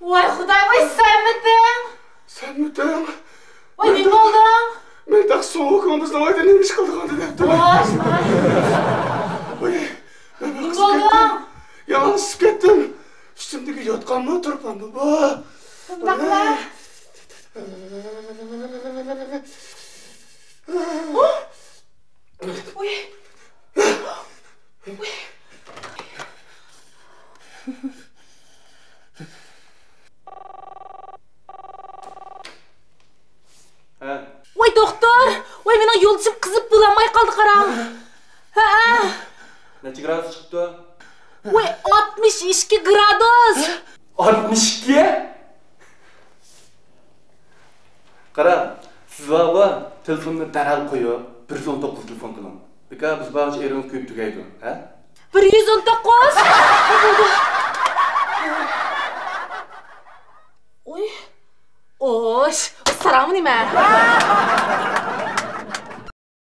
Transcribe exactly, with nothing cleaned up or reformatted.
ۋاي خۇداي، ۋاي سەنمىتىڭ؟ سەنمىتىڭ؟ ۋاي نېمە بولدۇڭ؟ مەن تېخى سوغۇقۇڭ بىزنىڭ ئۆيدە نېمە ئىش قىلىدىغاندا دەپتۇ. ۋاي، ۋاي. ۋاي، مەن نېمە قىزىپ بولدۇڭ؟ كەتتىم. يالغان قىزىپ كەتتىم. ئۈستۈمدىكى يوتقانمۇ، تۇرپانمۇ بۇ؟ شۇنداقلا. ۋاي. ۋاي. ۋاي. ھە. ۋاي دوختۇر، ۋاي مېنىڭ يولدىشىم قىزىپ بولالماي قالدى قاراڭ. ھە. نەچچە گرادۇس چىقىپتۇ؟ ۋاي ئاتمىش ئىككى گرادۇس. ئاتمىش ئىككى؟ قارا، سىز بارغۇ، تېلېفوننى دەرھال قويۇپ، بىر يۈز ئون توققۇزغا تېلېفون قىلىڭ. بىكار بىز بارغۇچە ئېرىڭىز كۆيۈپ تۈگەيدۇ، ھە؟ بىر يۈز ئون توققۇز؟ ئۇي، ئوش، ساراڭمۇ نېمە؟